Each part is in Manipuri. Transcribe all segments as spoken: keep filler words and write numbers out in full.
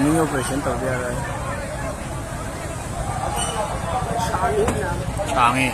ꯃꯤꯡ ꯑꯣꯄꯔꯦꯁꯟ ꯇꯧꯗ ꯌꯥꯔꯣꯏ꯫ ꯁꯥꯡꯉꯤ꯫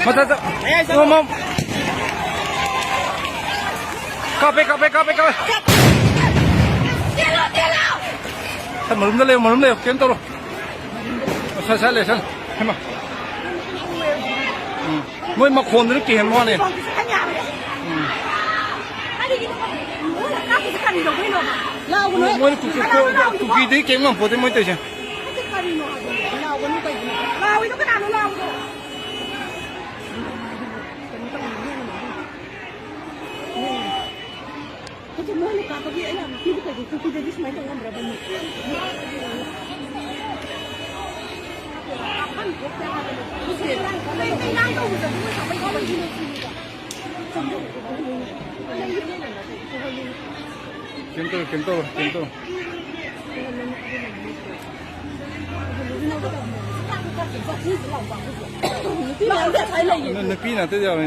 ꯃꯊꯛꯇ꯫ ꯑꯃꯃꯝ꯫ ꯀꯥꯞꯄꯦ, ꯀꯥꯞꯄꯦ, ꯀꯥꯞꯄꯦ, ꯀꯥꯞꯄꯦ꯫ ꯁꯥꯏ, ꯃꯔꯨꯝꯗ ꯂꯩꯌꯨ, ꯃꯔꯨꯝ ꯂꯩꯌꯨ, ꯀꯩꯝ ꯇꯧꯔꯣ꯫ ꯁꯥꯏ, ꯁꯥꯏ ꯂꯩ, ꯁꯥꯏ꯫ ꯍꯩꯃꯥ꯫ ꯎꯝ꯫ ꯃꯣꯏ ꯃꯈꯣꯟꯗꯨꯅ ꯀꯤꯍꯟꯕ ꯋꯥꯅꯤ꯫ ꯎꯝ꯫ ꯃꯣꯏꯅ ꯀꯥꯞꯄꯤꯁꯦ ꯀꯔꯤ ꯇꯧꯕꯩꯅꯣꯕ? ꯂꯥꯎꯒꯅꯨ꯫ ꯃꯣꯏꯅ ꯀꯨꯀꯤ-, ꯀꯅꯥꯅꯣ ꯂꯥꯎꯔꯤꯗꯨꯕꯣ? ꯀꯨꯀꯤꯗꯩ ꯀꯩꯝ ꯉꯝꯄꯣꯠꯇꯦ ꯃꯣꯏ ꯇꯧꯔꯤꯁꯦ꯫ ꯀꯔꯤꯅꯣ ꯍꯥꯏꯕꯅꯤꯗ? ꯂꯥꯎꯒꯅꯨ ꯀꯩꯒꯤꯅꯣ? ꯂꯥꯎꯔꯤꯗꯣ ꯀꯅꯥꯅꯣ ꯂꯥꯎꯔꯤꯗꯣ? ꯀꯩꯅꯣ ꯇꯧꯅꯤ, ꯅꯦꯠꯅ ꯃꯥꯡꯍꯟꯅꯤ꯫ ꯅꯦꯠꯅ꯫ ꯑꯗꯨ ꯃꯣꯏꯅ ꯀꯥꯞꯄꯒꯤ ꯑꯩꯅ ꯅꯨꯄꯤꯗꯨ ꯀꯩꯒꯤ ꯀꯨꯀꯤꯗꯗꯤ ꯁꯨꯃꯥꯏꯅ ꯇꯧ ꯉꯝꯕ꯭ꯔꯕ? ꯀꯥꯞꯐꯝ ꯊꯣꯛꯇꯦ ꯍꯥꯏꯕꯅꯤ꯫ ꯀꯩ ꯀꯩ ꯂꯥꯏ ꯇꯧꯕꯗ ꯃꯣꯏ ꯀꯥꯞꯄꯩ ꯀꯥꯞꯄꯩ ꯀꯩꯝ ꯇꯧꯔꯣꯏ, ꯀꯩꯝ ꯇꯧꯔꯣꯏ, ꯀꯩꯝ ꯇꯧꯔꯣꯏ꯫ ꯅꯨꯄꯤ ꯉꯥꯛꯇ ꯌꯥꯎꯔꯦ꯫